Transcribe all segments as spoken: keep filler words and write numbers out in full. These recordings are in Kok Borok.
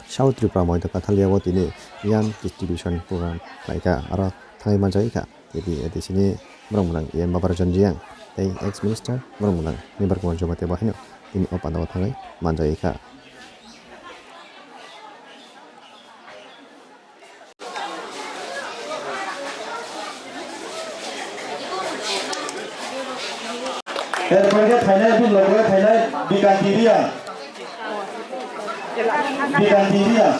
South Tripura moito Kathalia o tini yan distribution program khlaikha, aro thangwi manjak kha. T D A D C ni borok mwnang E M Babar Jon Reang tei ex minister borok mwnang Nibar Kumar Jamatia bo haino tini o panda o thangwi manjak kha. Erpore khe phainai, bini loge phainai Bikanti Reang. Bikanti Reang.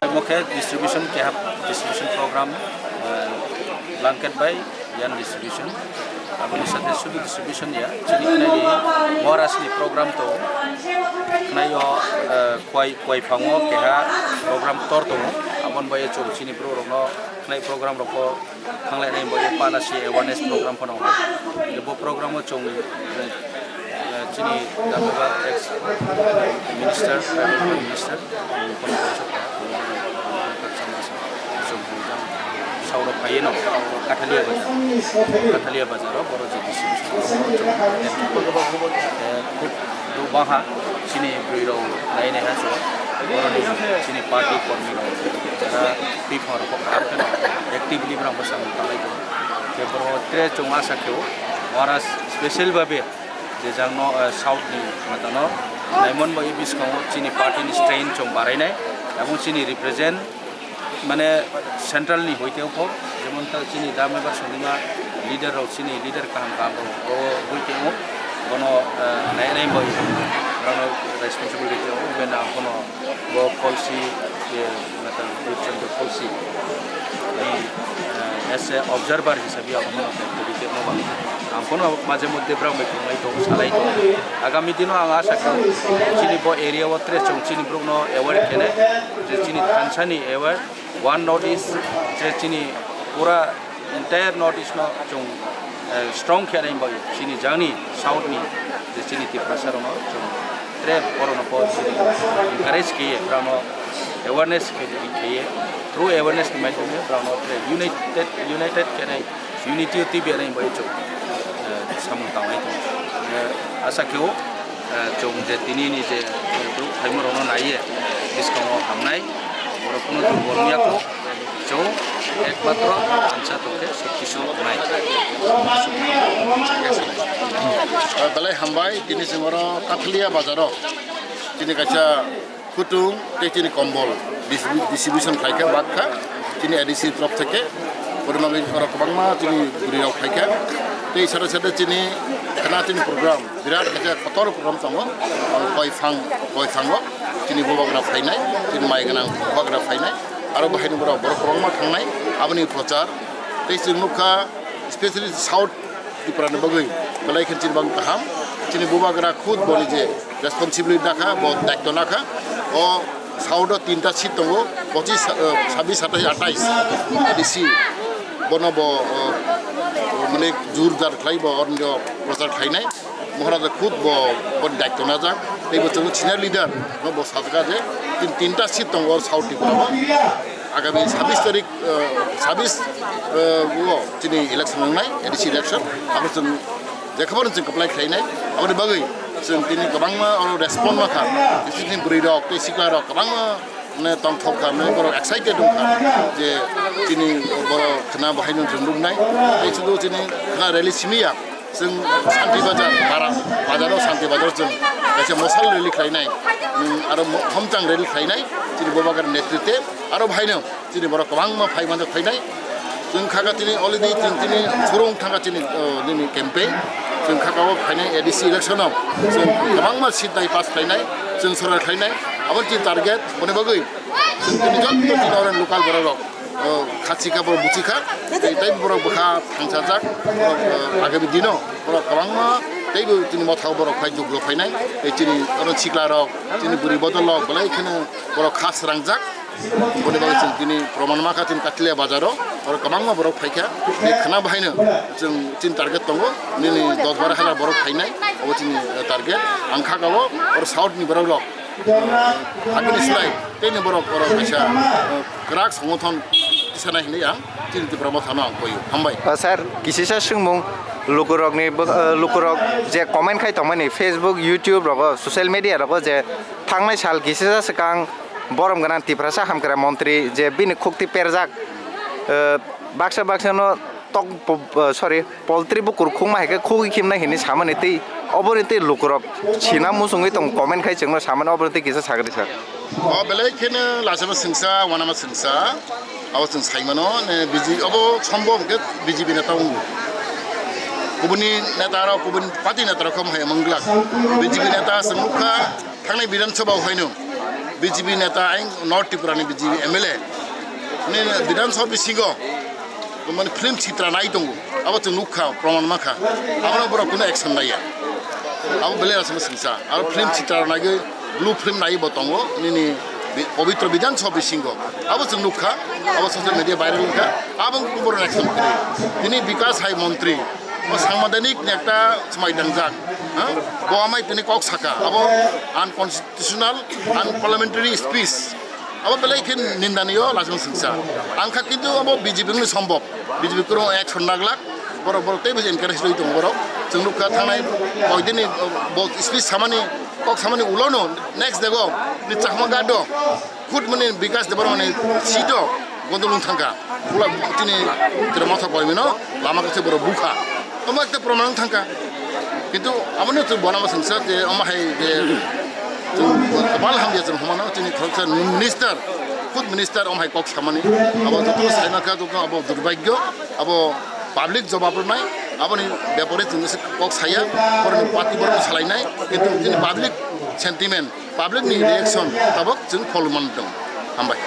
Omo khe distribution keha distribution program, eh, blanket bai yan distribution. Aboni sate sudu distribution ya, chini khnai ni Maharaj ni program to khnai o, eh, Kwai, Kwai Phango keha program tor tongo. Aboni bai chwng chini bro rok no khnai program rok o Thanglai nai bo pana si awareness program phano. Bo program o chwng, eh, chini Damoba ex minister, tribal minister, sauro phaiye no, Kathalia bazar, Kathalia bazar o boro je distribution, eh, khub do baha chini bwrwi rok nai nai ha so, boro ni chini party kormi rok, jara bipha rok kok kha khe no actively borok bwsang talai ko. Khe borok tre chwng asa khe o, ora special babe je jang no, eh, south ni matano naimon bo e biskango chini party ni strain chwng barai nai, ebong chini represent mane central ni hoi tei kok, jemon ta chini Damoba Sonima leader rok, chini leader kaham kaham rok o hoi tei o, bono, eh, nai nai bai rano responsibility o, bena bono bo policy je mata Birchandra policy ni, eh, as a observer hisabe ang bono policy no bang ang bono maje moddhe bram bai tongmai tong salai tong. Agami dino ang asa khe chini bo area o tre chwng chini borok no aware kene je chini thansa ni aware One North East, je chini pura entire North East no chwng, eh, strong khe nai bai chini jani south ni je chini Tiprasa rok no chwng tre borok no po chini encourage khe ye, borok no awareness khe ye, through awareness ni maitom ye borok no tre united, united khe nai Unity o T V R ni bai chwng, eh, samung tangnai tongo. Eh, asa khe o, eh, chwng je tini ni je borok phaima rok no nai ye, bwskango hamnai, borok kuno durbol wngya kho, chwng ekmatro ansa tong khe sob kisu wngnai. Eh, belai hambai, tini chwng oro Kathlia bazar o, tini kaisa Kutung tei chini kombol distribu-, distribution khlai kha, bak kha chini A D C torof theke. Borok bagwi oro kwbangma chini bwrwi rok phai kha. Tei sade sade chini khna chini program, birat kaisa kotor program tongo. Koi phang, koi phango chini bubagra phainai, chini mai gwnang bubagra phainai. Aro bahai ni borok, borok kwbangma thangnai, aboni prochar. Tei chwng nukha, especially South Tripura ni bagwi belai khe chini bagwi kaham. Chini bubagra khud boni je responsibility nakha, bo daityo nakha. O South o tinta seat tongo, pochis, eh, sabis, satais, atais A D C. Bono bo, eh, mane jur jar khlai bo oroni prochar khlainai. Maharaja khud bo, bo daityo najak. Tei bo chwng senior leader no bo sajak je tin, tinta seat tongo South Tripura o. Agami sabis tarik eh, sabis, eh, o chini election wngnai, A D C election. Abo chwng jekhabar chwng kwplai khlainai. Aboni bagwi chwng tini kwbangma oro respond ma kha. Chini bwrwi rok tei sikla rok kwbangma, mane, tongthok kha, mane, borok excited wng kha je chini borok khna bahai no chwng nuknai. Tei sudu chini khna rally simi ya. Chwng Santi Bazar, para, bazar o Santi Bazar chwng kaisa mosal rally khlainai, um, aro mo-, homchang rally khlainai, chini bubagra netrite, aro bahaino chini borok kwbangma phai manjak phainai. Chwng khaka chini already chwng chini phurung thangkha chini, uh, nini campaign. Chwng khaka o phainai A D C election o chwng kwbangma seat nai pass khlainai, chwng sorkar khlainai, abo chini target, boni bagwi chwng chini joto chini oro local borok rok. O, khachi kha borok buchi kha, tei, tei borok bwkha thangsajak, borok, o, agami dino Borok kwbangma teibo chini mothao borok phai juklo phainai, tei chini oro sikla rok, chini bwrwi bodol rok belai kheno borok kha srangjak. Boni bagwi chwng tini proman mankha chini Kathlia bazaro, oro kwbangma borok phaikha. Tei khwna bahaino chwng chini target tongo, nini dos baro hajar borok phainai, obo chini target. Ang kha kabo oro south ni borok rok. Agini slai, teini borok oro kaisa, eh, kwrak songothon tisanai hinwi ang chini Tipra Mothano ang koio. Hambai. O sir, kisisa swngmung lukurokni bo-, eh, lukurok je comment khai tongmani Facebook, YouTube rogo, social media rogo je thangnai sal kisisa swkang borom gwnang Tiprasa hamkrai montri je bini khukti perjak, eh, baksa baksano tok po-, eh, sorry, poultry bukur khukma hai khe khugwi khimnai hinwi samani tei oboni tei lukurok sina muchungwi tong comment khai chwngno samani oboni tei kisa sagri sir. O belai kheno lachama singsa, wanama singsa, abo chwng saimano, ne, B J P, abo sombo hwnkhe B J P neta wngo. Kubuni neta rok, kubuni party neta rok khe hai manglak. B J P neta chwng nukha, thangnai Bidhan Sabha o haino B J P neta ayang North Tripura ni B J P M L A ni Bidhan Sabha bisingo mane film sitra nai tongo, abo chwng nukha, proman mankha, abono borok kunu action naiya. Abo belai asama singsa, abo film sitra naigwi blue film naiwi bo tongo, nini bi-, Pabitra Bidhan Sabha bisingo, abo chwng nukha, abo social media viral wngkha, abo wngkha borok action kwrwi. Tini Bikas hai montri, o sangmadanik nekta swmai dangjak, ha? Bo amai tini kok saka, abo unconstitutional, unparliamentary speech. Abo belai khe nindaniyo lachung singsa. Ang kha kintu abo B J P ni sombok. B J P kwrwng action naglak. Borok, borok teibo encourage rwi tongo borok. Chwng nukha thangnai koidini, bo speech samani, kok samani ulono next dego ni Chakma Gado. Khud mani Bikas Debbarma ni seat o gondol wng thangkha. Pula tini Tipra Motha koimino lama kaisa borok bukha. Omo ekta proman wng thangkha. Kintu abono chwng bona masingsa je omo hai je chwng kabal hamya chwng humano chini khoroksa minister, khud minister omo hai kok samani. Abo joto saima kha joto abo durbagyo, abo public jobab rwnai, aboni bepare chwng se kok saya, boroni party borok salainai, kintu chini public sentiment, public ni reaction tabok chwng follow man tong. Hambai.